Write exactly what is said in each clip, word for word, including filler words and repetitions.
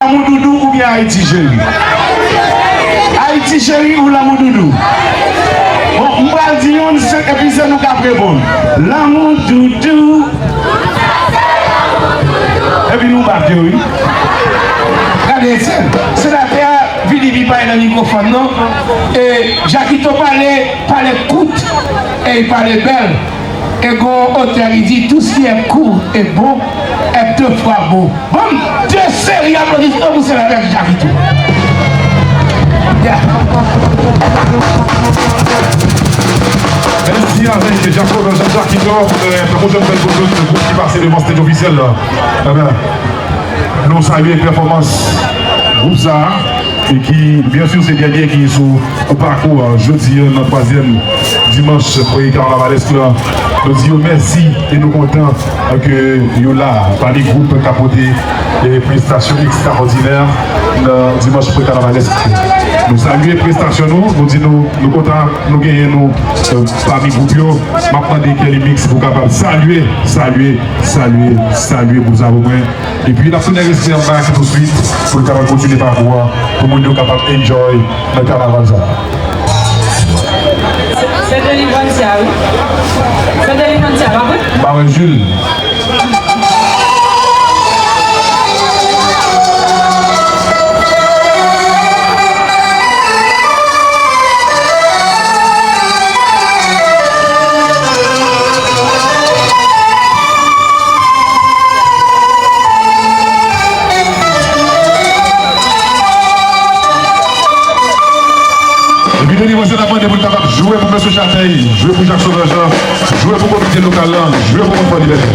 Lanmou doudou oubyen Ayiti cheri? Ayiti cheri ou lanmou doudou? Bon, m pral di youn, se, epi se nou k ap reponn. Lanmou doudou. Epi nou bat yo, wi. Gade, se, senatè a vini pi pale nan mikwofòn, non? E Jakito pale, pale kout, e l pale bèl. E gon otè ki di, tout ce qui est court et beau est deux fois beau. Ban m de seri aplodisman pou senatè Jakito. Yeah. Mèsi avèk Jacob Jean-Jacques Kidor, tankou jan m fè l pou tout gwoup ki pase devan stage ofisyèl la. Ebyen, nou salye pèfòmans gwoup sa a, e ki, byen si, se dènye ki sou pakou a jodi a nan twazyèm dimanch pre-kanavalèsk la. Nou di yo mèsi e nou kontan ke yo la pami gwoup k ap pote, e, prestasyon ekstraòdinè nan dimanch pre-kanavalèsk. Nou salye prestasyon nou, nou di nou, nou kontan nou genyen nou, e, pami gwoup yo. M ap mande Kelly Mix pou kapab salye, salye, salye, salye gwoup sa pou mwen. Epi n ap tounen reste anba touswit pou n kapab kontinye pakou a, pou moun yo kapab enjoy nan kanaval sa. Se, se Delivrance a, wi. Se Delivrance a, pa vre? M pa wè Jules. Epi Delivrance t ap mande pou l kapab jwe pou Mesye Chatèy, jwe pou Jackson Valjean, jwe pou komite lokal la, jwe pou Konfò Libète.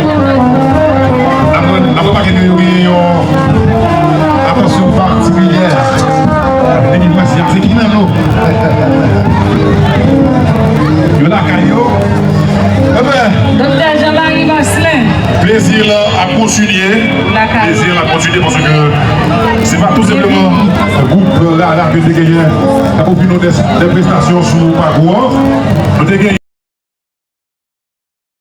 N ap, n ap remake ke yo gen yon atansyon patikilyè depi Prensya. Se ki nan nou? Yo lakay yo. Enben, Doktè Jean Marie Marcelin. Plezi la ap kontinye. Lakay. Plezi la ap kontinye paske se pa tou senpleman gwoup Rara ke te genyen nan opinyon de, de prestasyon sou pakou an. Nou te genyen